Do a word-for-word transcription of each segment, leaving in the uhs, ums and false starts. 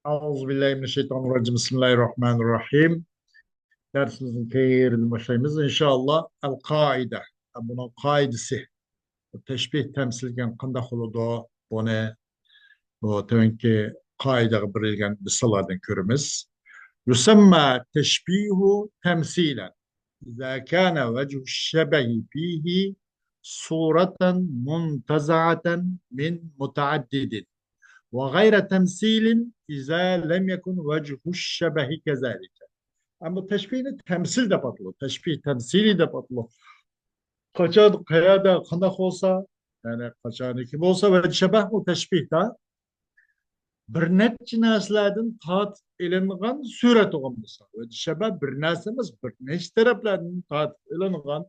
أعوذ بالله من الشيطان الرجيم. بسم الله الرحمن الرحيم. دەرسىمىزنى كەينىدىن باشلايمىز، ئىنشائاللا. ئەل قائىدە. بۇنىڭ قائىدىسى. تەشبىھ تەمسىل دېگەن قانداق بولىدۇ؟ بۇنى بۇ تۆۋەنكى قائىدىگە بېرىلگەن مىساللاردىن كۆرىمىز. يسمى التشبيه تمثيلا إذا كان وجه الشبه فيه صورة منتزعة من متعدد، وغير تمثيل إذا لم يكن وجه الشبه كذلك. ئەمما تەشبىھنى تەمسىل دەپ ئاتىلىدۇ. تەشبىھ تەمسىلىي دەپ ئاتىلىدۇ. قاچان، قەيەردە، قانداق بولسا، يەنى قاچانكى بولسا، ۋەجھى شەبەھ ئۇ تەشبىھتا بىر نەچچە نەرسىلەردىن تارتىپ ئېلىنغان سۈرەت ئوغۇملىسا. ۋەجھى شەبەھ بىر نەرسە ئەمەس، بىر نەچچە تەرەپلەردىن تارتىپ ئېلىنغان،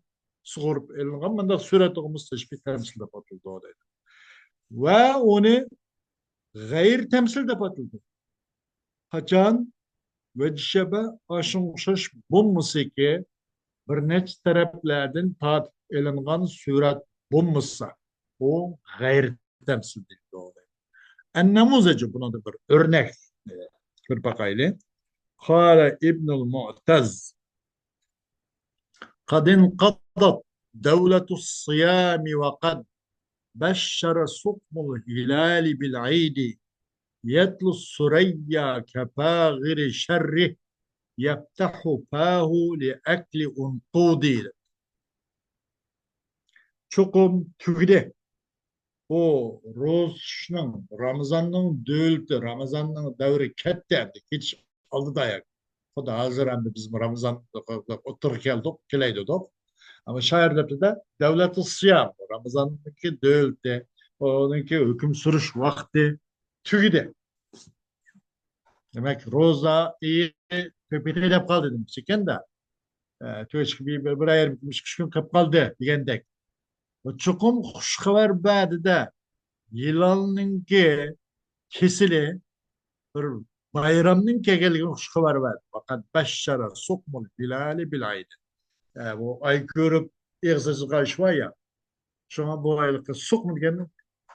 سۇغۇرۇپ ئېلىنغان مۇنداق سۈرەت ئوغۇملىسا تەشبىھ تەمسىل دەپ ئاتىلىدۇ دەيدۇ. ۋە ئۇنى غەير تەمسىل دەپ ئاتىلىدۇ. قاچان ۋەجھى شەبەھ ئاشۇنىڭغا ئوخشاش بولمىسىكى، بىر نەچچە تەرەپلەردىن تارتىپ ئېلىنغان سۈرەت بولمىسا، ئۇ غەير تەمسىل دەيدۇ. ئەننەمۇزەجۇ، بۇنىڭدا بىر ئۆرنەك، ئە، كۆرۈپ باقايلى. قال ئىبنۇل مۇئتەز، قد انقضت دولة الصيام وقد بشر سقم الهلال بالعيد يتلو الثريا كفاخر شره يفتح فاه لأكل عنقود. چوقۇم تۈگىدى. بۇ روزا تۇتۇشنىڭ، رامىزاننىڭ دۆلىتى، رامىزاننىڭ دەۋرى كەتتى ئەمدى، كېتىش ئالدىدا يەنى. خۇددى ھازىر ئەمدى بىزمۇ رامىزان ئوتتۇرىغا كەلدۇق، كېلەي دېدۇق. ئەمما شائىر دەپتىدە دەۋلەتۇ سىيام، رامىزاننىڭكى دۆلىتى، ئۇنىڭكى ھۆكۈم سۈرۈش ۋاقتى تۈگىدى. دېمەك، روزا ئېيى تۆپىدە دەپ قالدى دېمەكچىكەندە. ئە، تۆشۈكى بىر، بىر ئايرىم ئىككى كۈن قېلىپ قالدى دېگەندەك. بۇ چوقۇم خۇش خەۋەر بەردى-دە، ھىلالنىڭكى كېسىلى بىر بايرامنىڭ كەلگەنلىكىنى خۇش خەۋەر بەردى. ۋەقەد بەششەرە سۇقمۇل ھىلالى بىل ئەيدى. ئە، بۇ ئاي كۆرۈپ ئېغىز ئېچىدىغان ئىش بار يا. شۇڭا بۇ ھېلىقى سۇقمۇ دېگەن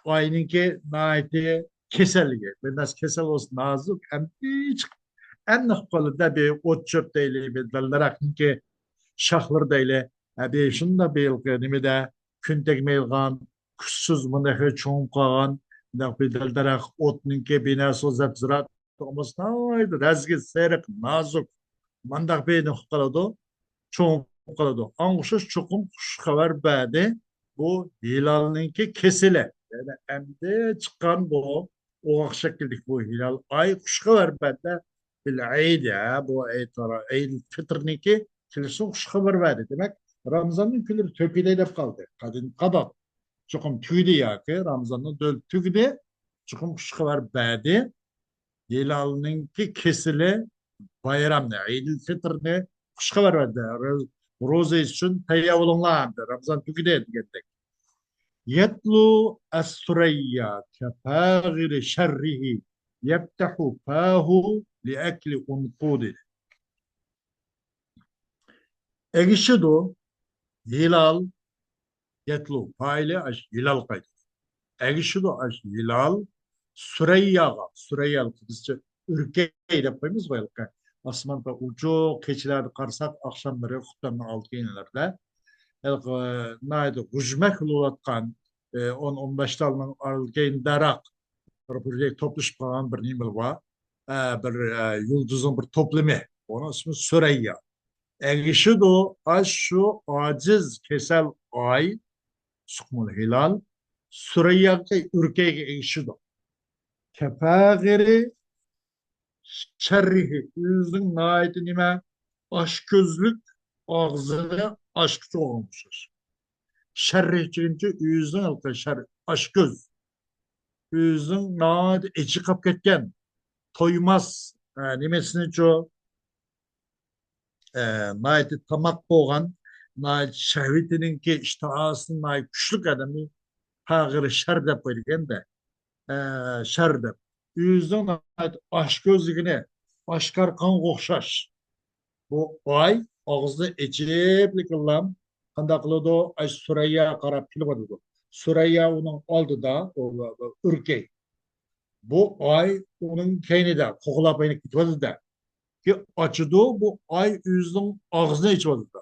ئاينىڭكى ناھايىتى كېسەللىكى. بىر نەرسە كېسەل بولسا نازۇك، ئەمدى چىق-، ئەمدى قىلىپ قالىدۇ. بىر ئوت چۆپ دەيلى، بىر دىلدىراقنىڭكى شاخلىرى دەيلى. ھە، بىر شۇنداق بىر ھېلىقى نېمىدە كۈن تەگمەيدىغان، كۈچسىز، مۇنداق چوڭۇپ قالغان، مۇنداق بىر دىلدىراق ئوتنىڭكى بىناسى زەپزىرات، تۇرمۇس ناھايىتى رەزگە سېرىق، نازۇك، مانداق بىر نېمە قىلىپ قالىدۇ، چوڭۇپ قالىدۇ. ئاڭغا ئوخشاش چوقۇم خۇش خەۋەر بەردى. بۇ ھىلالنىڭكى كېسىلى، يەنى ئەمدى چىققان بۇ ئوغۇق شەكىلدىكى بۇ ھىلال ئاي خۇش خەۋەر بەردى. بىل ئەيد، ھە، بۇ ئەيد، ئەيد فىترنىڭكى كېلىشىنى خۇش خەۋەر بەردى. دېمەك، رامىزاننىڭ كۈنلىرى تۆپىدە دەپ قالدى. قەدىن قادات. چوقۇم تۈگىدى ياكى رامىزاننىڭ دۆلىتى تۈگىدى. چوقۇم خۇش خەۋەر بەردى. ھىلالنىڭكى كېسىلى بايرامنى، ئەيدىل فىترنى خۇش خەۋەر بەردى. روزا ئۈچۈن تەييار بولۇڭلار، ئەمدى رامىزان تۈگىدى دېگەندەك. يەتلۇ ئەسسۇرەييا كەپاغىرى شەررىھى يەپتەھۇ پاھۇ لىئەكلى ئۇنقۇدى. ئەگىشىدۇ ھىلال، يەتلۇ پائىلى ئاش ھىلال قايتىدۇ. ئەگىشىدۇ ئاش ھىلال سۈرەيياغا، سۈرەييا بىزچە ئۆركەي دەپ قويىمىزغۇ ھېلىقى. ئاسماندا ئوچۇق كېچىلەردە قارىساق، ئاخشاملىرى خۇپتاننىڭ ئالدى كەينىلىرىدە ھېلىقى ناھايىتى غۇژمەك بولۇۋاتقان، ئە، ئون، ئون بەش تالنىڭ ئالدى كەينىدەراق بىر، بىر توپلىشىپ قالغان بىر نېمە بار. ئە، بىر، ئە، يۇلدۇزنىڭ بىر توپلىمى. ئۇنىڭ ئىسمى سۈرەييا. ئەگىشىدۇ ئاشۇ ئاجىز كېسەل ئاي، سۇقمۇل ھىلال، سۈرەيياغا، ئۆركەيگە ئەگىشىدۇ. كەپاغىرى شەررىھى، ئۆزىنىڭ ناھايىتى نېمە، ئاچكۆزلۈك ئاغزىنى ئاچقۇچىغا ئوخشاش. شەررىھ دېگىنچە ئۆزىنىڭ ھېلىقى شەر-، ئاچكۆز. ئۆزىنىڭ ناھايىتى ئېچى قاپ كەتكەن، تويماس، ئە، نېمىسىنىچۇ، ئە، ناھايىتى تاماق بولغان، ناھايىتى شەھۋىتىنىڭكى ئىشتىھاسى ناھايىتى كۈچلۈك ئادەمنى پاغىرى شەر دەپ قويىدىكەن-دە. ئە، شەر دەپ. ئۆزىنىڭ ناھايىتى ئاچكۆزلۈكىنى ئاشكارا قىلغانغا ئوخشاش. بۇ ئاي ئاغزىنى ئېچىپلىكىنلا قانداق قىلىدۇ؟ ئاي سۈرەيياغا قاراپ كېلىۋاتىدۇ. سۈرەييا ئۇنىڭ ئالدىدا، ئۇ، ئۇ، ئۆركەي. بۇ ئاي ئۇنىڭ كەينىدە، قوغلاپ ئاينىپ كېتىۋاتىدۇ-دە. كېيىن ئاچىدۇ، بۇ ئاي ئۆزىنىڭ ئاغزىنى ئېچىۋاتىدۇ.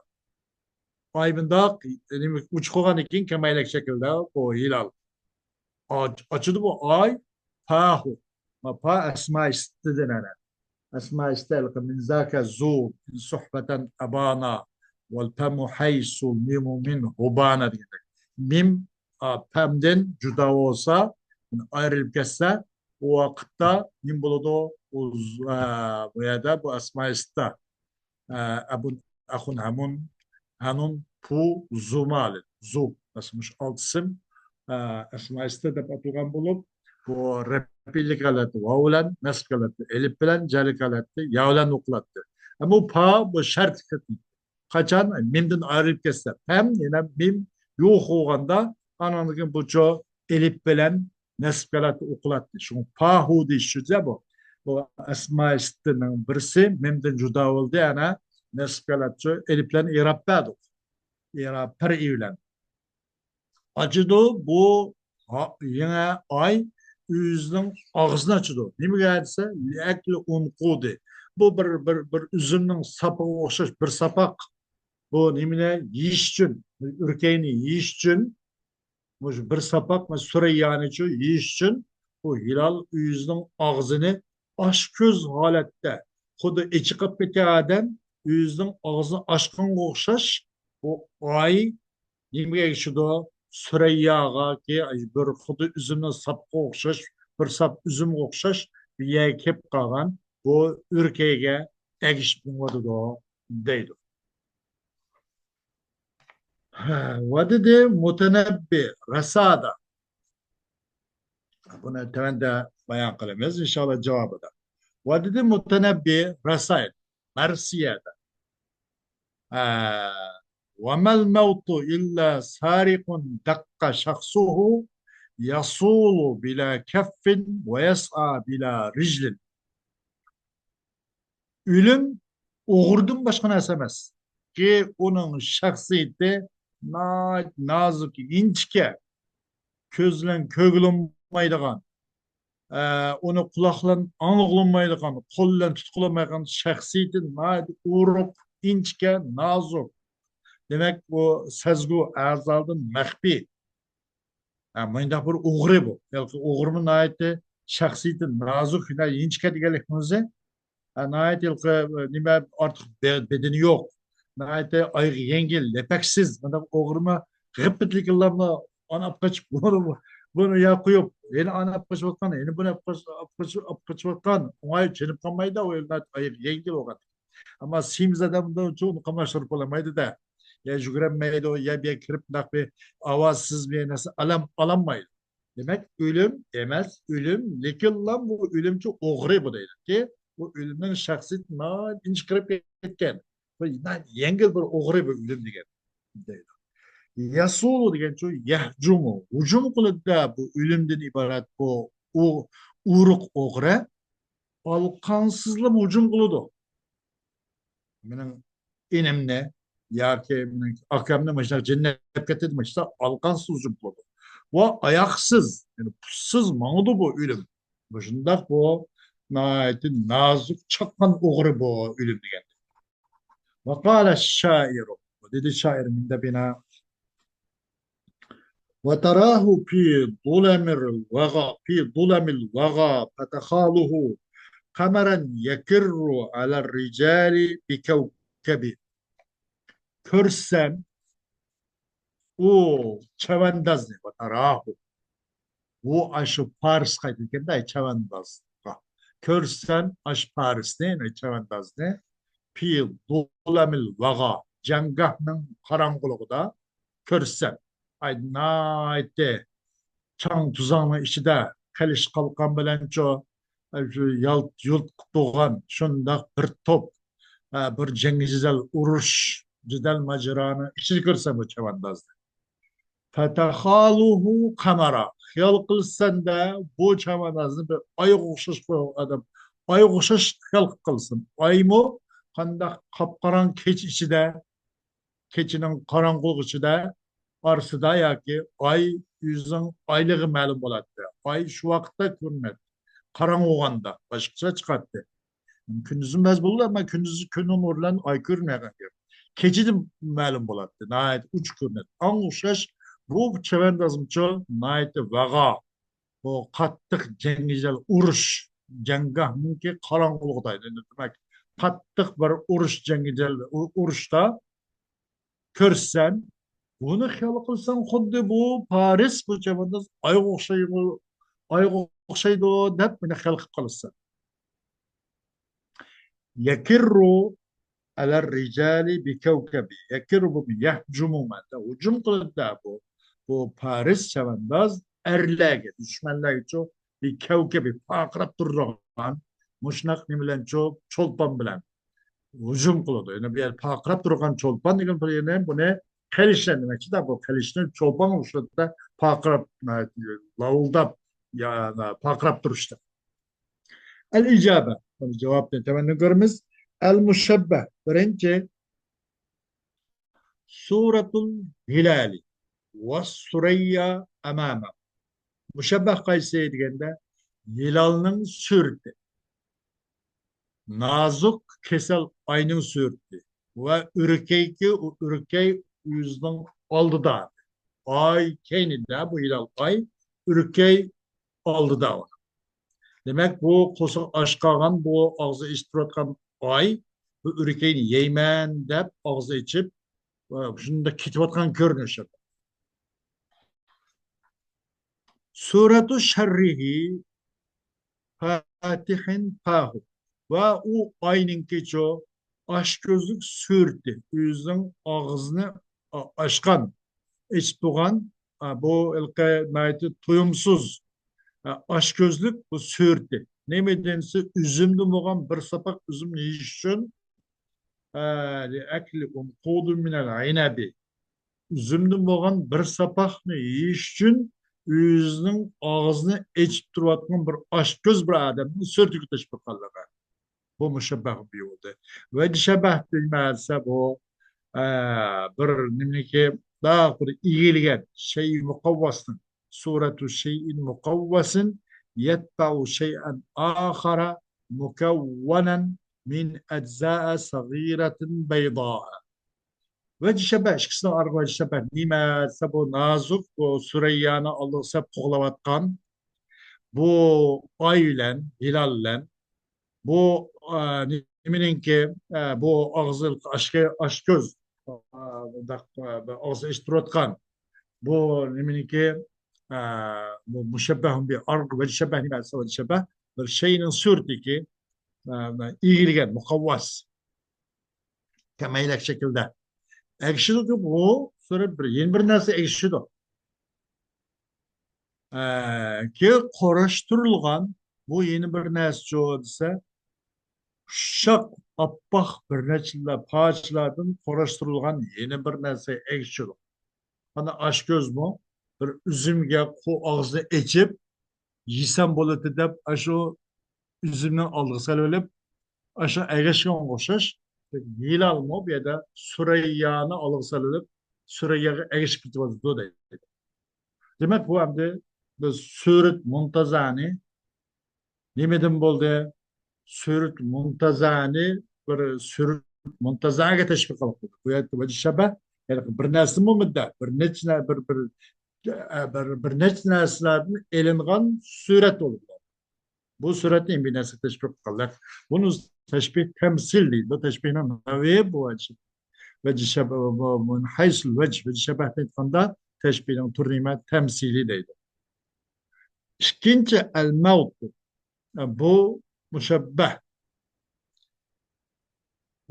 ئاي مۇنداق، نېمە، ئوچۇق بولغاندىن كېيىن كەمەيلەك شەكىلدە بۇ ھىلال. ئاچ-، ئاچىدۇ بۇ ئاي، پاھۇ. ما پا ئەسما ئىستىدىن ئەنە. ئەسما ئىستە، مىن زاكە زۇ، سۇھبەتەن ئەبانا، ۋەل پەمۇ ھەيسۇ، مىمۇ مىن ھۇبانا دېگەندەك. مىم، ئا، پەمدىن جۇدا بولسا، ئايرىلىپ كەتسە، ئۇ ۋاقىتتا نېمە بولىدۇ؟ ئۇ ز-، ئا، بۇ يەردە بۇ ئەسما ئىستە. ئە، ئەبۇن، ئەخۇن، ھەمۇن، ھەنۇن، پۇ، زۇ مالى، زۇ. مەسىلەن، مۇشۇ ئالتە ئىسىم، ئە، ئەسما ئىستە دەپ ئاتالغان بولۇپ، بۇ رەپئىلىك ھالەتتە ۋاۋ بىلەن، نەسب ھالەتتە ئېلىپ بىلەن، جەرلىك ھالەتتە يا بىلەن ئوقۇلاتتى. ئەمما پا بۇ شەرتلىك. قاچان مىمدىن ئايرىلىپ كەتسە، پەم يەنە مىم يوق بولغاندا، ئانىڭدىن كېيىن بۇچۇ ئېلىپ بىلەن نەسب ھالەتتە ئوقۇلاتتى. شۇڭا پاھۇ دېيىش شۇ بۇ. بۇ ئەسما ئىستىنىڭ بىرسى مىمدىن جۇدا بولدى، ئەنە نەسب ھالەتتە ئېلىپ بىلەن ئېراب بەردۇق. ئېراب پەرئىي بىلەن. ئاچىدۇ، بۇ ھا-، يېڭى ئاي ئۆزىنىڭ ئاغزىنى ئاچىدۇ. نېمىگە دېسە، لىئەكلى ئۇنقۇدى. بۇ بىر، بىر، بىر ئۈزۈمنىڭ ساپىغا ئوخشاش بىر ساپاق. بۇ نېمىنى يېيىش ئۈچۈن، ئۆركەينى يېيىش ئۈچۈن، مۇشۇ بىر ساپاق، مۇشۇ سۈرەييانىچۇ يېيىش ئۈچۈن بۇ ھىلال ئۆزىنىڭ ئاغزىنى ئاچ كۆز ھالەتتە، خۇددى ئېچىقىپ كەتكەن ئادەم ئۆزىنىڭ ئاغزىنى ئاچقانغا ئوخشاش، بۇ ئاي نېمىگە ئەگىشىدۇ؟ سۈرەيياغاكى بىر خۇددى ئۈزۈمنىڭ ساپىقىغا ئوخشاش، بىر ساپ ئۈزۈمگە ئوخشاش بىر يەرگە كېلىپ قالغان بۇ ئۆركەيگە ئەگىشىپ مېڭىۋاتىدۇ دەيدۇ. ھە، ۋە دېدى مۇتەنەببى رەسادا. بۇنى تۆۋەندە بايان قىلىمىز، ئىنشاللا، جاۋابىدا. ۋە دېدى مۇتەنەببى رەسايد، مەرسىيەدە. ھە، ۋە مەل مەۋتۇ ئىللا سارىقۇن دەققە شەخسۇھۇ يەسۇلۇ بىلا كەففىن ۋە يەسئا بىلا رىجلىن. ئۆلۈم ئوغرىدىن باشقا نەرسە ئەمەس. كى ئۇنىڭ شەخسىيىتى ناھايىتى نازۇك، ئىنچىكە، كۆز بىلەن كۆرگىلى بولمايدىغان، ئە، ئۇنى قۇلاق بىلەن ئاڭلىغىلى بولمايدىغان، قول بىلەن تۇتقىلى بولمايدىغان شەخسىيىتى ناھايىتى ئورۇق، ئىنچىكە، نازۇك. دېمەك، ئۇ سەزگۈ ئەزالىرىدىن مەخپىي. ھە، مۇنداق بىر ئوغرى بۇ. ھېلىقى ئوغرىمۇ ناھايىتى شەخسىيىتى نازۇك، يىنچىكە دېگەنلىكىڭىزى. ھە، ناھايىتى ھېلىقى، نېمە، ئارتۇق بە-، بەدىنى يوق. ناھايىتى ئايىغى يەڭگىل، لەپەكسىز. مۇنداق ئوغرىمۇ غىپپىتلىكىنلارمۇ ئانا ئاپ قېچىپ، بۇنى، بۇنى يا قويۇپ، يەنە ئانا ئاپ قېچىۋاتقان، يەنە بۇنى ئاپ قېچ-، ئاپ قېچىپ، ئاپ قېچىۋاتقان. ئوڭاي چېنىپ قالمايدۇ، ئۇ ئايىغى يەڭگىل بولغان. ئەمما سېمىز ئادەمدە ئۇنى قاملاشتۇرۇپ بولالمايدۇ-دە. يا يۈگۈرەلمەيدۇ، يا بۇ يەرگە كىرىپ مۇنداق بىر ئاۋازسىز بىر نەرسە ئالام-، ئالالمايدۇ. دېمەك، ئۆلۈم ئەمەس، ئۆلۈم، لېكىنلا بۇ ئۆلۈمچى ئوغرى بۇ دەيدۇكى، بۇ ئۆلۈمنىڭ شەخسىيىتى ناھايىتى ئىنچىقىرىپ كەتكەن. بۇ ناھايىتى يەڭگىل بىر ئوغرى بۇ ئۆلۈم دېگەن دەيدۇ. يەسۇلۇ دېگەنچۇ يەھجۇمۇ، ھۇجۇم قىلىدۇ-دە، بۇ ئۆلۈمدىن ئىبارەت بۇ ئۇ-، ئورۇق ئوغرى. ئالقانسىزلا ھۇجۇم قىلىدۇ. مېنىڭ ئىنىمنى ياكى مېنىڭ ئاكامنى مۇشۇنداق جىننەپ كەتتى دېمەكچىسە، ئالقانسىز ھۇجۇم قىلىدۇ. ۋە ئاياقسىز، يەنى پۇتسىز ماڭىدۇ بۇ ئۆلۈم. مۇشۇنداق بۇ ناھايىتى نازۇك چاققان ئوغرى بۇ ئۆلۈم دېگەن. ۋە قالە شائىرۇ. دېدى شائىر مۇنداق بىنا. وتراه في ظلم الوغى، في ظلم الوغى فتخاله قمرا يكر على الرجال بكوكب. كۆرسەم، ئۇ چەۋەندازنى، وتراه، ئۇ ئاشۇ پارس قايتىدىكەندە، چەۋەندازغا. كۆرسەم ئاشۇ پارسنى، يەنى چەۋەندازنى، في ظلم الوغى، جەڭگاھنىڭ قاراڭغۇلۇقىدا كۆرسەم، ئاي، ناھايىتى چاڭ-توزاننىڭ ئىچىدە قېلىش قالقان بىلەنچۇ، شۇ يالت-يۇلت قىلىپ تۇرغان شۇنداق بىر توپ، ئە، بىر جەڭ-جېدەل، ئۇرۇش، جېدەل-ماجىرانىڭ ئىچىدە كۆرسەم بۇ چەۋەندازنى. فتخاله قمرا. خىيال قىلسەندە بۇ چەۋەندازنى بىر ئايغا ئوخشاش بىر ئادەم، ئايغا ئوخشاش خىيال قىلسۇن. ئايمۇ قانداق قاپقاراڭغۇ كېچە ئىچىدە، كېچىنىڭ قاراڭغۇلۇق ئىچىدە ئارىسىدا ياكى ئاي ئۆزىنىڭ ئايلىقى مەلۇم بولاتتى. ئاي شۇ ۋاقىتتا كۆرۈنەتتى. قاراڭغۇغاندا باشقىچە چىقاتتى. كۈندۈزمۇ بەزى بولىدۇ، ئەمما كۈندۈز كۈن نۇرى بىلەن ئاي كۆرۈنمەيدىكەن. كېچىدە مەلۇم بولاتتى، ناھايىتى ئوچۇق كۆرۈنەتتى. ئاڭغا ئوخشاش بۇ چەۋەندازمۇچۇ ناھايىتى ۋەغا، بۇ قاتتىق جەڭگىجەل ئۇرۇش، جەڭگاھنىڭكى قاراڭغۇلۇقىدا، دېمەك، قاتتىق بىر ئۇرۇش، جەڭگىجەل ئۇ-، ئۇرۇشتا كۆرسەم، بۇنى خىيال قىلسام، خۇددى بۇ پارس، بۇ چەۋەنداز ئايغا ئوخشايدۇ، ئايغا ئوخشايدۇ دەپ مېنى خىيال قىلىپ قالىسەن. يكر على الرجال بكوكبه. يكر بۇ يهجم مانا، ھۇجۇم قىلىدۇ بۇ. بۇ پارس چەۋەنداز ئەرلەرگە، دۈشمەنلەرگىچۇ، بىكوكبه، پارقىراپ تۇرىدىغان مۇشۇنداق نېمە بىلەنچۇ، چولپان بىلەن ھۇجۇم قىلىدۇ. يەنى بۇ يەردە پارقىراپ تۇرغان چولپان دېگەن بۇ يەنى بۇنى قىلىچ دېمەكچىدە، بۇ قىلىچنى چولپان ئۇسۇلىدا پارقىراپ، لاۋۇلداپ، يا، پارقىراپ تۇرۇشتا. ئەل ئىجابە، بۇنى جاۋابنى تۆۋەندىن كۆرىمىز. ئەل مۇشەببە، بىرىنچى، سۇرەتۇل ھىلالى ۋە سۇرەييا ئەمامە. مۇشەببە قايسى دېگەندە، ھىلالنىڭ سۈرىتى. نازۇك كېسەل ئاينىڭ سۈرىتى ۋە ئۆركەيكى، ئۇ ئۆركەي ئۆزىنىڭ ئالدىدا. ئاي كەينىدە، بۇ ھىلال ئاي، ئۆركەي ئالدىدا ئۇنىڭ. دېمەك، بۇ قورسىقى ئاچ قالغان، بۇ ئاغزى ئېچىپ تۇرۇۋاتقان ئاي، بۇ ئۆركەينى يەيمەن دەپ ئاغزى ئېچىپ، شۇنداق كېتىۋاتقان كۆرۈنۈش. سۇرەتۇ شەررىھى فاتىھىن پاھۇ. ۋە ئۇ ئاينىڭكىچۇ ئاچكۆزلۈك سۈرىتى، ئۆزىنىڭ ئاغزىنى ئا-، ئاچقان، ئېچىپ تۇرغان، ئا، بۇ ھېلىقى ناھايىتى تويۇمسىز، ئا، ئاچكۆزلۈك بۇ سۈرىتى. نېمە دېسە، ئۈزۈمدىن بولغان بىر ساپاق ئۈزۈمنى يېيىش ئۈچۈن، ئا، لىئەكلى ئۇنقۇدۇن مىنەل ئىنەبى. ئۈزۈمدىن بولغان بىر ساپاقنى يېيىش ئۈچۈن ئۆزىنىڭ ئاغزىنى ئېچىپ تۇرۇۋاتقان بىر ئاچكۆز بىر ئادەمنىڭ سۈرىتىگە تەشبىھ قىلغان. بۇ مۇشەببەھ بولدى. ۋەجھى شەبەھ دېمەسە بۇ، ئە، بىر نېمىنىكى، داق بىر ئېگىلگەن شەيئى مۇقەۋۋاسنىڭ، سۇرەتۇ شەيئىن مۇقەۋۋاسىن يەتبەئۇ شەيئەن ئاخەرە مۇكەۋۋەنەن مىن ئەجزائە سەغىرەتىن بەيضائە. ۋەجھى شەبەھ، ئىككىسىنىڭ ئارىغا ۋەجھى شەبەھ نېمە دېسە، بۇ نازۇك، بۇ سۈرەييانى ئالدىغا سەپ قوغلاۋاتقان بۇ ئاي بىلەن، ھىلال بىلەن، بۇ، ئا، نېمىنىڭكى، ئا، بۇ ئاغزى ئاچكە-، ئاچكۆز، ئا، بۇنداق، ئا، بىر ئاغزى ئېچىپ تۇرۇۋاتقان بۇ نېمىنىڭكى، ئا، بۇ مۇشەببەھۇن بى ئارق، ۋەجھى شەبەھ نېمە دېسە، ۋەجھى شەبەھ بىر شەيئىنىڭ سۈرىتىكى، ئا، ئېگىلگەن، مۇقەۋۋاس. كەمەيلەك شەكىلدە ئەگىشىدۇكى، بۇ سۈرەت بىر، يەنە بىر نەرسە ئەگىشىدۇ. ئە، كى قۇراشتۇرۇلغان، بۇ يەنە بىر نەرسىچۇ دېسە، ئۇششاق، ئاپئاق بىر نەچچىلا پارچىلاردىن قۇراشتۇرۇلغان يەنە بىر نەرسە ئەگىشىدۇ. مانا ئاشكۆزمۇ بىر ئۈزۈمگە قو-، ئاغزىنى ئېچىپ، يېسەم بولىدۇ دەپ، ئاشۇ ئۈزۈمنى ئالدىغا سېلىۋېلىپ، ئاشۇ ئەگەشكەنگە ئوخشاش، ھىلالمۇ بۇ يەردە سۈرەييانى ئالدىغا سېلىۋېلىپ، سۈرەيياغا ئەگىشىپ كېتىۋاتىدۇ دەيدۇ. دېمەك، بۇ ئەمدى بىز سۈرەت مۇنتەزەنى نېمىدىن بولدى؟ سۈرەت مۇنتەزەنى بىر سۈرەت مۇنتەزەگە تەشبىھ قىلىپ قويدۇق. بۇ يەردە ۋەجھى شەبەھ، يەنى بىر نەرسە مۇددەت، بىر نەچچە نە-، بىر، بىر، بىر، بىر نەچچە نەرسىلەردىن ئېلىنغان سۈرەت بولۇپ قالدى. بۇ سۈرەتنى بىر نەرسە تەشبىھ قىلغانلار. بۇنى تەشبىھ تەمسىل دەيدۇ. بۇ تەشبىھنىڭ نەۋى بۇ ۋەجھى شەبەھ، بۇ، بۇ، مۇن ھەيسۇل ۋەجھ، ۋەجھى شەبەھ دەيدىغاندا تەشبىھنىڭ تۈرى نېمە؟ تەمسىلى دەيدۇ. ئىككىنچى ئەل مەۋت. بۇ مۇشەببەھ.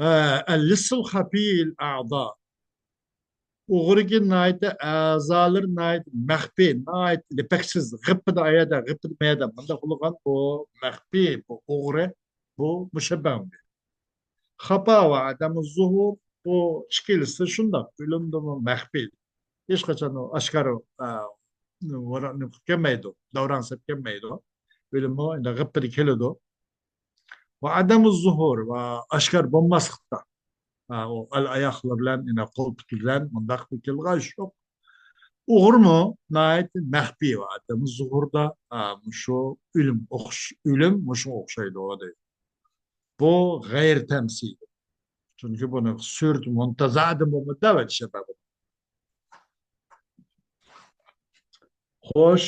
ئە، ئەل لىسسۇل خەفىيل ئەزا. ئوغرىكى ناھايىتى ئەزالىرى ناھايىتى مەخپىي، ناھايىتى لىپەكسىز، غىپپىدە ئايەدە، غىپپىدە مەيەدە، مۇنداق بولغان بۇ مەخپىي، بۇ ئوغرى، بۇ مۇشەببەھ. خەپا ۋە ئەدەمۇ زۇھۇر، بۇ ئىككىلىسى شۇنداق، ئۆلۈمدىمۇ مەخپىي. ھېچقاچان ئۇ ئاشكارا، ئە، ۋاراقنى قىلىپ كەلمەيدۇ، داۋراڭ سەپ كەلمەيدۇ. ئۆلۈممۇ ئەندى غىپپىدە كېلىدۇ. ۋە ئەدەمۇ زۇھۇر، ۋە ئاشكارا بولماسلىقتا. ھە، ئۇ ئەل ئاياقلىرى بىلەن، يەنە قول پۇتى بىلەن مۇنداق بىر كېلىدىغان ئىش يوق. ئۇغۇرمۇ ناھايىتى مەخپىي بۇ ئادەم. زۇھۇردا، ئا، مۇشۇ ئۆلۈم ئوخش-، ئۆلۈم مۇشۇغا ئوخشايدۇ دەيدۇ. بۇ غەير تەمسىلىي. چۈنكى بۇنى سۈرىتى مۇنتەزەدىن بولمىدى دەۋەتىشى بار. خوش.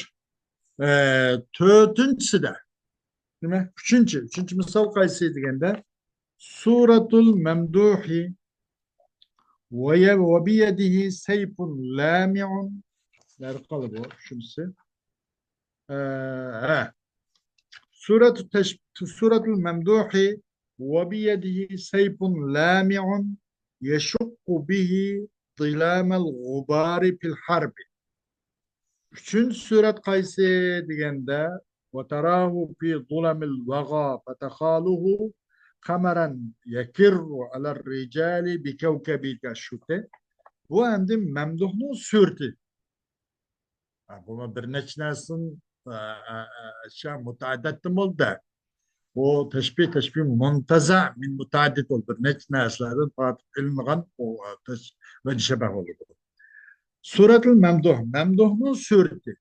ئە، تۆتىنچىسىدە. نېمە؟ ئۈچىنچى، ئۈچىنچى مىسال قايسى دېگەندە، سۇرەتۇل مەمدۇھى ۋە يە-، ۋە بىيەدىھى سەيفۇن لامىئۇن. نەدە قالدى بۇ ئۈچىنچىسى؟ ئە، ھە. سۇرەتۇ تەش-، سۇرەتۇل مەمدۇھى ۋە بىيەدىھى سەيفۇن لامىئۇن يەشۇققۇ بىھى زىلامەل غۇبارى فىل ھەربى. ئۈچىنچى سۈرەت قايسى دېگەندە، وتراه في ظلم الوغى فتخاله قمرا يكر على الرجال بكوكب كشوته. بۇ ئەمدى مەمدۇھنىڭ سۈرىتى. ھە، بۇمۇ بىر نەچچە نەرسىدىن، ئە، ئە، ئە، شۇ مۇتەئەددىدتىن بولدى. بۇ تەشبىھ، تەشبىھ مۇنتەزە مىن مۇتەئەددىد بولدى. بىر نەچچە نەرسىلەردىن تارتىپ ئېلىنغان ئۇ، ئە، تەش-، ۋەجھى شەبەھ بولىدۇ. سۇرەتۇل مەمدۇھ، مەمدۇھنىڭ سۈرىتى.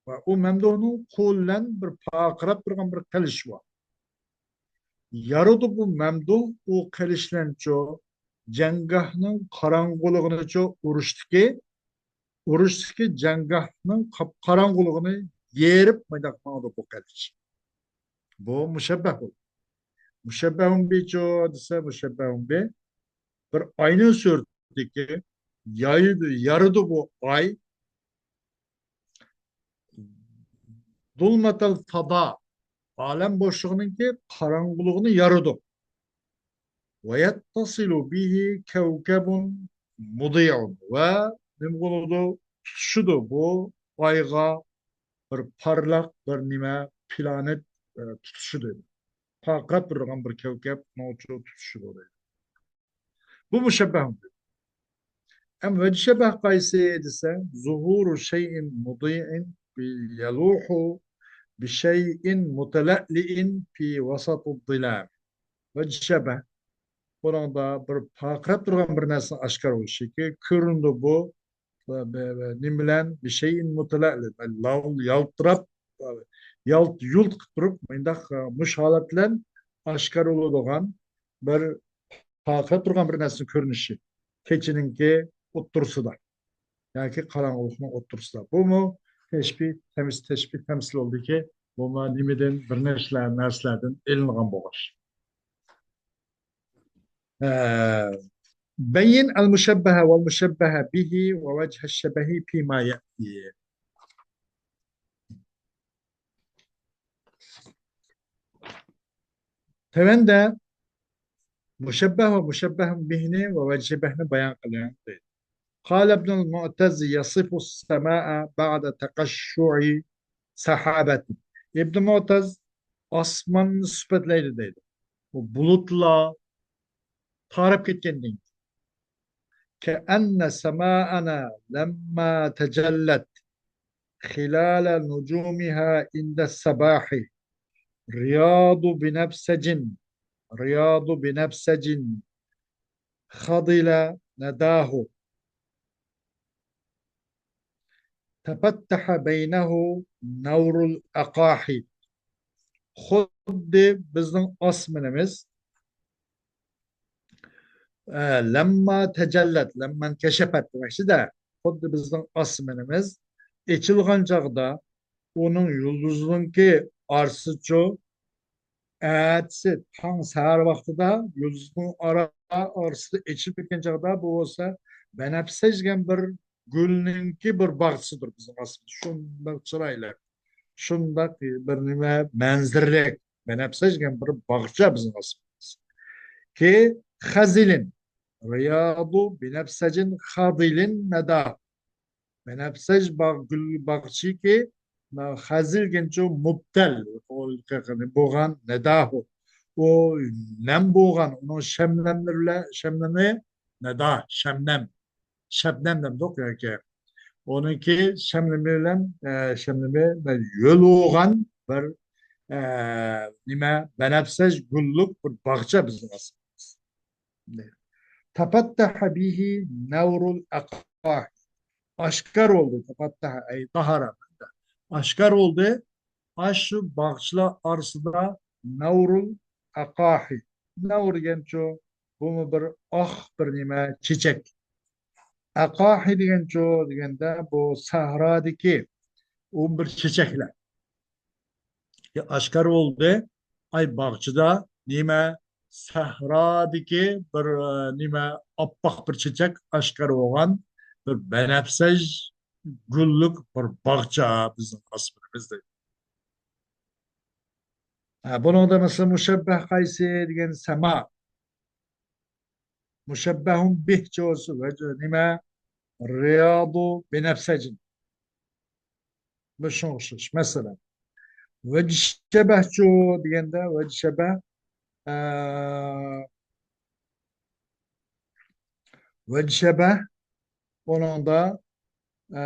ۋە ئۇ مەمدۇھنىڭ قولى بىلەن بىر پارقىراپ تۇرغان بىر قىلىچ بار. يارىدۇ بۇ مەمدۇھ ئۇ قىلىچ بىلەنچۇ، جەڭگاھنىڭ قاراڭغۇلۇقىنىچۇ ئۇرۇشتىكى، ئۇرۇشتىكى جەڭگاھنىڭ قاپ-، قاراڭغۇلۇقىنى يېرىپ مۇنداق ماڭىدۇ بۇ قىلىچ. بۇ مۇشەببەھ بولدى. مۇشەببەھۇن بىچۇ دېسە، مۇشەببەھۇن بى بىر ئاينىڭ سۈرىتىدىكى يايىدۇ، يارىدۇ بۇ ئاي. ظۇلمەتەل فەزا، ئالەم بوشلۇقىنىڭكى قاراڭغۇلۇقىنى يارىدۇ. ۋە يەتتەسىلۇ بىھى كەۋكەبۇن مۇزىئۇن، ۋە نېمە بولىدۇ؟ تۇتىشىدۇ بۇ ئايغا بىر پارلاق، بىر نېمە، پلانېت، ئە، تۇتىشىدۇ. پارقىراپ تۇرىدىغان بىر كەۋكەب، نوچۇ تۇتۇشىدۇ دەيدۇ. بۇ مۇشەببەھ. ئەم ۋەجھى شەبەھ قايسى دېسە، ظۇھۇرۇ شەيئىن مۇزىئىن يەلۇھۇ بىشەيئىن مۇتەلەئلىئىن فى ۋەسەتىز زىلام. ۋەجھى شەبەھ. بۇنىڭدا بىر پارقىراپ تۇرغان بىر نەرسىنىڭ ئاشكارا بولۇشىكى كۆرۈنىدۇ بۇ. ۋە، ۋە، ۋە نېمە بىلەن؟ بىشەيئىن مۇتەلەئلىن. يەنى لاۋۇل يالتىراپ، يالت-يۇلت قىلىپ تۇرۇپ، مۇنداق، ئە، مۇش ھالەت بىلەن ئاشكارا بولىدىغان بىر پارقىراپ تۇرغان بىر نەرسىنىڭ كۆرۈنۈشى. كېچىنىڭكى ئوتتۇرىسىدا ياكى قاراڭغۇلۇقنىڭ ئوتتۇرىسىدا. بۇمۇ تەشبىھ، تەمس-، تەشبىھ تەمسىل بولدىكى، بۇمۇ نېمىدىن، بىر نەرسىلەر-، نەرسىلەردىن ئېلىنغان بولغاچ. ئە، بەييىن ئەل مۇشەببەھە ۋەل مۇشەببەھە بىھى ۋە ۋەجھەش شەبەھى فىما يەتى. تۆۋەندە مۇشەببەھ ۋە مۇشەببەھ بىھنى ۋە ۋەجھى شەبەھنى بايان قىلىڭ دەيدۇ. قال ئىبنۇل مۇئتەز يەسىفۇس سەمائە بەئدە تەقەششۇئى سەھابەتىن. ئىبن مۇئتەز ئاسماننى سۈپەتلەيدۇ دەيدۇ. بۇ بۇلۇتلار تاراپ كەتكەندىن كېيىن. كەئەننە سەمائەنە لەمما تەجەللەت خىلالە نۇجۇمىھا ئىندە سەباھى رىيادۇ بىنەپسەجىن، رىيادۇ بىنەپسەجىن خەزىلە نەداھۇ تەپەتتەھە بەينەھۇ نەۋرۇل ئەقاھى. خۇددى بىزنىڭ ئاسمىنىمىز، ئە، لەمما تەجەللەت، لەممەن كەشەپەت دېمەكچىدە، خۇددى بىزنىڭ ئاسمىنىمىز ئېچىلغان چاغدا ئۇنىڭ يۇلدۇزىنىڭكى ئارىسىچۇ، ئەتىسى تاڭ سەھەر ۋاقتىدا يۇلدۇزنىڭ ئارا، ئارىسىدا ئېچىلىپ كەتكەن چاغدا، بۇ بولسا بەنەپسەج دېگەن بىر گۈلنىڭكى بىر باغچىسىدۇر بىزنىڭ ئاسمىدا. شۇنداق چىرايلىق، شۇنداق بىر نېمە مەنزىرىلىك، بەنەپسەج دېگەن بىر باغچە بىزنىڭ ئاسمىمىز. كى خەزىلىن، رىيادۇ بىنەپسەجىن خەزىلىن نەدا. بەنەپسەج باغ-، گۈل باغچىكى، خەزىل دېگەنچۇ مۇبتەل بولغان، نەداھۇ. ئۇ نەم بولغان، ئۇنىڭ شەبنەملىرى بىلەن، شەبنىمى، نەدا، شەبنەم. شەبنەم دەمدۇق ياكى. ئۇنىڭكى شەبنىمى بىلەن، ئە، شەبنىمى بىلەن يول بولغان بىر، ئە، نېمە، بەنەپسەج گۈللۈك بىر باغچە بىزنىڭ ئاسمىمىز. تەپەتتەھە بىھى نەۋرۇل ئەقاھى. ئاشكار بولدى. تەفەتتەھە، ئەي، زەھەرە. ئاشكار بولدى. ئاشۇ باغچىلار ئارىسىدا نەۋرۇل ئەقاھى. نەۋر دېگەنچۇ، بۇمۇ بىر ئاق بىر نېمە، چېچەك. ئەقاھى دېگەنچۇ دېگەندە، بۇ سەھرادىكى ئۇ بىر چېچەكلەر. ئاشكار بولدى. ئاي، باغچىدا نېمە، سەھرادىكى بىر، ئە، نېمە، ئاپئاق بىر چېچەك ئاشكار بولغان بىر بەنەپسەج گۈللۈك بىر باغچە بىزنىڭ ئاسمىنىمىز دەيدۇ. ھە، بۇنىڭدا مەسىلەن، مۇشەببەھ قايسى دېگەن سەما. مۇشەببەھۇن بىھچۇ، نېمە؟ رىيادۇ بىنەپسەجىن. بۇ شۇنىڭغا ئوخشاش. مەسىلەن، ۋەجشەبەھچۇ دېگەندە، ۋەجشەبەھ، ئە، ۋەجشەبەھ ئۇنىڭدا، ئە،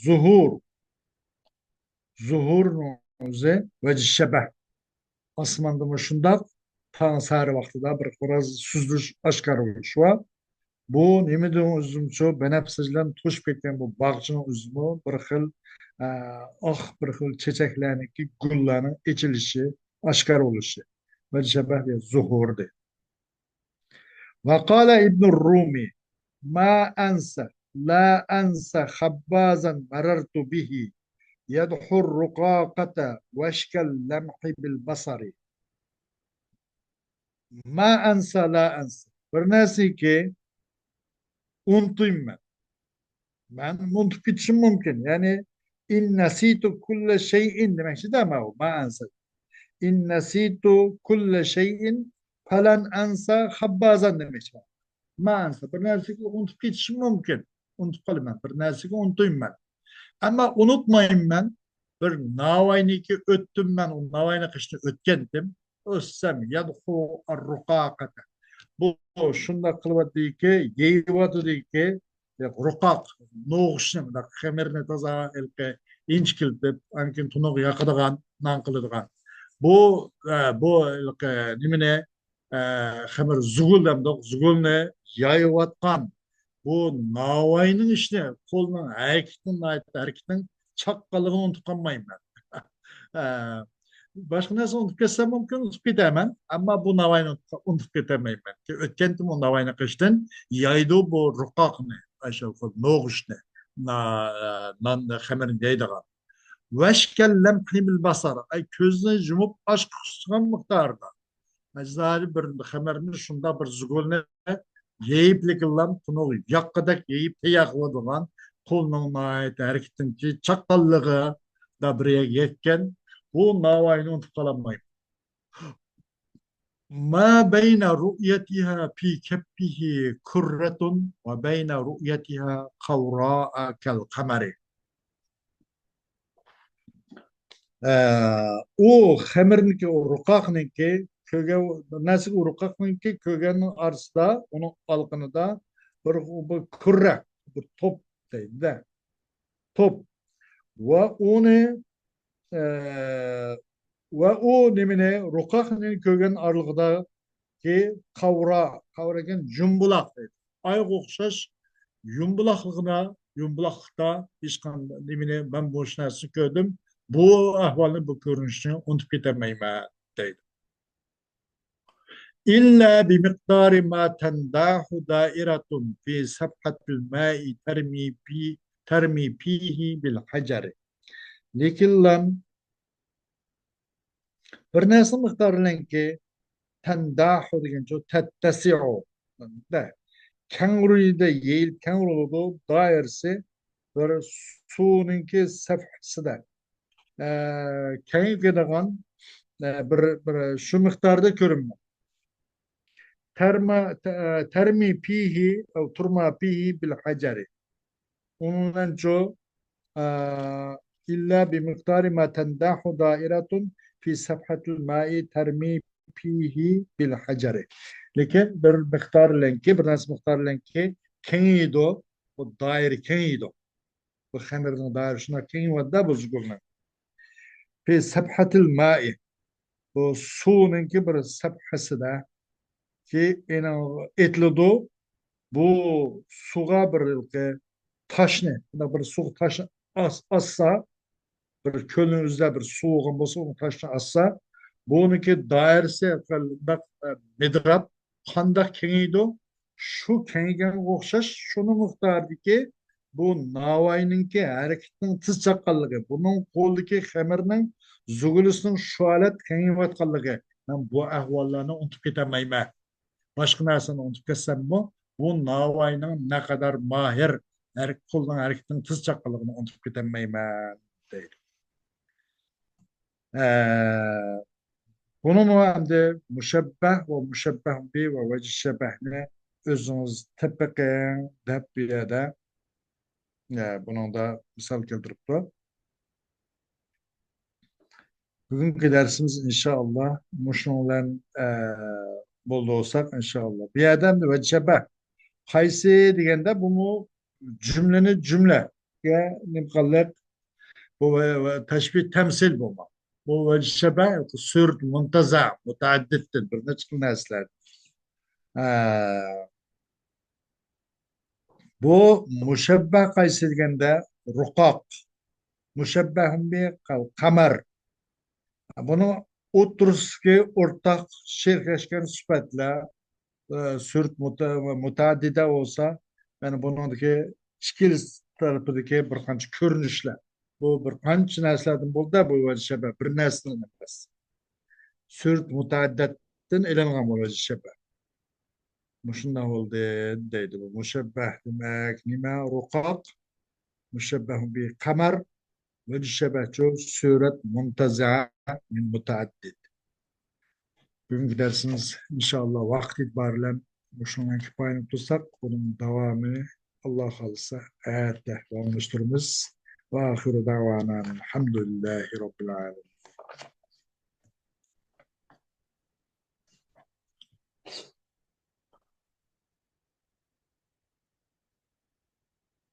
زۇھۇر. زۇھۇرنىڭ ئۆزى ۋەجشەبەھ. ئاسماندا مۇشۇنداق تاڭ سەھەر ۋاقتىدا بىر بىراز سۈزۈلۈش، ئاشكارا بولۇش بار. بۇ نېمىدىن ئۆزىمۇ شۇ بەنەپسەج بىلەن توشۇپ كەتكەن بۇ باغچىنىڭ ئۆزىمۇ بىر خىل، ئە، ئاق بىر خىل چېچەكلەرنىڭكى گۈللەرنىڭ ئېچىلىشى، ئاشكارا بولۇشى. ۋەجشەبەھ دېگەن زۇھۇر دەيدۇ. وقال ابن الرومي: ما أنسى، لا أنسى خبازا مررت به يدحو الرقاقة وشك اللمح بالبصر. ما أنسى، لا أنسى. بىر نەرسىنى ئۇنتۇيمەن. مەن ئۇنتۇپ كېتىشىم مۇمكىن. يەنى، إن نسيت كل شيء دېمەكچىدە، ما ئەنسە. إن نسيت كل شيء فلن أنسى خبازا دېمەكچى. ما ئەنسە، بىر نەرسىگە ئۇنتۇپ كېتىشىم مۇمكىن. ئۇنتۇپ قالىمەن، بىر نەرسىگە ئۇنتۇيمەن. ئەمما ئۇنتۇمايمەن، بىر ناۋاينىڭكى ئۆتتۈم مەن، ئۇ ناۋاينىڭ قېشىدىن ئۆتكەنتىم. ئۆتسەم، يەدخۇ ئەررۇقاقەتە. بۇ شۇنداق قىلىۋاتىدىكى، يېيىۋاتىدىكى، رۇقاق، نوغۇچنى، مۇنداق خېمىرنى تازا ھېلىقى ئىنچىكىلىتىپ، ئاندىن كېيىن تۇنۇققا ياقىدىغان، نان قىلىدىغان. بۇ، ئە، بۇ ھېلىقى نېمىنى، ئە، خېمىر زۇگۇل دەمدۇق، زۇگۇلنى يايىۋاتقان بۇ ناۋاينىڭ ئىشىنى، قولىنىڭ ھەرىكىتىنىڭ، ھەرىكىتىنىڭ چاققانلىقىنى ئۇنتۇپ قالمايمەن. ئە، باشقا نەرسە ئۇنتۇپ كەتسەم مۇمكىن، ئۇنتۇپ كېتەرمەن، ئەمما بۇ ناۋاينى ئۇنتۇپ، ئۇنتۇپ كېتەلمەيمەن. ئۆتكەنتىم ئۇ ناۋاينىڭ قېشىدىن، يايدۇ بۇ رۇقاقنى، ئاشۇ نوغۇچنى، نا-، نان خېمىرىنى يايدىغان. ۋەشكەللەم قىمىل باسار، ئەي، كۆزنى يۇمۇپ ئاچقۇچىغان مىقداردا. ئەجدادى بىر خېمىرنى شۇنداق بىر زۇگۇلنى يېيىپ، لېكىنلام تۇنۇق ياققىدەك يېيىپ تەييار قىلىدىغان، قولنىڭ ناھايىتى ھەرىكىتىنىڭكى چاققانلىقىدا بىر يەرگە يەتكەن بۇ ناۋاينى ئۇنتۇپ قالالمايمەن. ما بين رؤيتها في كفه كرة وبين رؤيتها قوراء كالقمر. ئە، ئۇ خېمىرنىڭكى، ئۇ رۇقاقنىڭكى كۆرگەن، بىر نەرسىگە، ئۇ رۇقاقنىڭكى كۆرگەننىڭ ئارىسىدا، ئۇنىڭ ئالىقىنىدا بىر، بىر كۈررە، بىر توپ دەيدۇ-دە. توپ. ۋە ئۇنى، ئە، ۋە ئۇ نېمىنى، رۇقاقنى كۆرگەن ئارىلىقىدا كى قاۋرا، قاۋرا دېگەن جۇمبۇلاق دەيدۇ. ئايغا ئوخشاش يۇمبۇلاقلىقىدا، يۇمبۇلاقلىقتا ھېچقانداق نېمىنى، مەن مۇشۇ نەرسىنى كۆردۈم، بۇ ئەھۋالنى، بۇ كۆرۈنۈشنى ئۇنتۇپ كېتەلمەيمەن دەيدۇ. إلا بمقدار ما تنداح دائرة في سفحة الماء ترمي بي-، ترمي فيه بالحجر. لېكىنلا بىر نەرسە مىقدارىنىڭكى تەنداھۇ دېگەنچۇ، تەتتەسىئۇ. دە. كەڭرىدە يېيىلىپ، كەڭرى بولىدۇ. دائىرىسى بىر سۇنىڭكى سەفھىسىدە، ئە، كېڭىيىپ كېتىدىغان، ئە، بىر، بىر شۇ مىقداردا كۆرۈنمەيدۇ. ترمى، ت-، ترمي فيه أو ترمى فيه بالحجر. ئومۇمەنچۇ، ئە، إلا بمقدار ما تنداح دائرة في سفحة الماء ترمي فيه بالحجر. لېكىن بىر مىقدار بىلەنكى، بىر نەرسە مىقدار بىلەنكى كېڭىيىدۇ، بۇ دائىرە كېڭىيىدۇ. بۇ خېمىرنىڭ دائىرىسى شۇنداق كېڭىيىۋاتىدۇ بۇ زۇگۇلنىڭ. في سفحة الماء. بۇ سۇنىڭكى بىر سەپھەسىدە كى ئېنىڭ ئېتىلىدۇ. بۇ سۇغا بىر ھېلىقى تاشنى، بۇنداق بىر سۇغا تاشنى ئاس-، ئاسسا، بىر كۆلنىڭ ئۆزىدە بىر سۇ بولغان بولسا، ئۇنىڭ تاشنى ئاسسا، بۇنىڭكى دائىرىسى مۇنداق، ئە، مىدىراب قانداق كېڭىيىدۇ؟ شۇ كېڭىگەنگە ئوخشاش، شۇنىڭ مىقدارىدىكى بۇ ناۋاينىڭكى ھەرىكىتىنىڭ تېز چاققانلىقى، بۇنىڭ قولىدىكى خېمىرنىڭ، زۇگۇلىسىنىڭ شۇ ھالەتتە كېڭىيىۋاتقانلىقى، مەن بۇ ئەھۋاللارنى ئۇنتۇپ كېتەلمەيمەن. باشقا نەرسىنى ئۇنتۇپ كەتسەممۇ، بۇ ناۋاينىڭ نەقەدەر ماھىر، ھەر قولنىڭ ھەرىكىتىنىڭ تېز چاققانلىقىنى ئۇنتۇپ كېتەلمەيمەن، دەيدۇ. ئە، بۇنىمۇ ئەمدى مۇشەببەھ ۋە مۇشەببەھ بى ۋە ۋەجھى شەبەھنى ئۆزىڭىز تېپىقىڭ دەپ بۇ يەردە، ئە، بۇنىڭدا مىسال كەلتۈرۈپتۇ. بۈگۈنكى دەرسىمىز ئىنشائاللا مۇشۇنىڭ بىلەن، ئە، بولدۇرساق ئىنشائاللا. بۇ يەردە ئەمدى ۋەجھى شەبەھ قايسى دېگەندە، بۇمۇ جۈملىنى جۈملىگە نېمە قىلىپ، بۇ ۋە، ۋە تەشبىھ تەمسىل بولماق. بۇ ۋەجھى شەبەھ سۈرەت مۇنتەزەئە، مۇتەئەددىدتىن بىر نەچچە خىل نەرسىلەر. ئە، بۇ مۇشەببەھ قايسى دېگەندە، رۇقاق. مۇشەببەھ بى قەمەر. بۇنىڭ ئوتتۇرىسىدىكى ئورتاق شېرىكلەشكەن سۈپەتلەر، ئە، سۈرەت مۇتە-، مۇتەئەددىدە بولسا، يەنى بۇنىڭدىكى ئىككىلىسى تەرىپىدىكى بىر قانچە كۆرۈنۈشلەر. بۇ بىر قانچە نەرسىلەردىن بولدى، بۇ ۋەجھى شەبەھ بىر نەرسىدىن ئەمەس. سۈرەت مۇتەئەددىدتىن ئېلىنغان بۇ ۋەجھى شەبەھ. مۇشۇنداق بولدى دەيدۇ. بۇ مۇشەببەھ دېمەك نېمە؟ رۇقاق. مۇشەببەھ بى قەمەر. ۋەجھى شەبەھچۇ سۈرەت مۇنتەزەئە مىن مۇتەئەددىد. بۈگۈنكى دەرسىمىز ئىنشائاللا ۋاقىت ئېتىبارى بىلەن مۇشۇنىڭ بىلەن كۇپايىلىنىپ تۇرساق، بۇنىڭ داۋامى ئاللا خالىسا ئەتە داۋاملاشتۇرىمىز. ۋە ئاخىرۇ دەۋانا ئەلھەمدۇلىللاھى رەببىل ئالەمىن.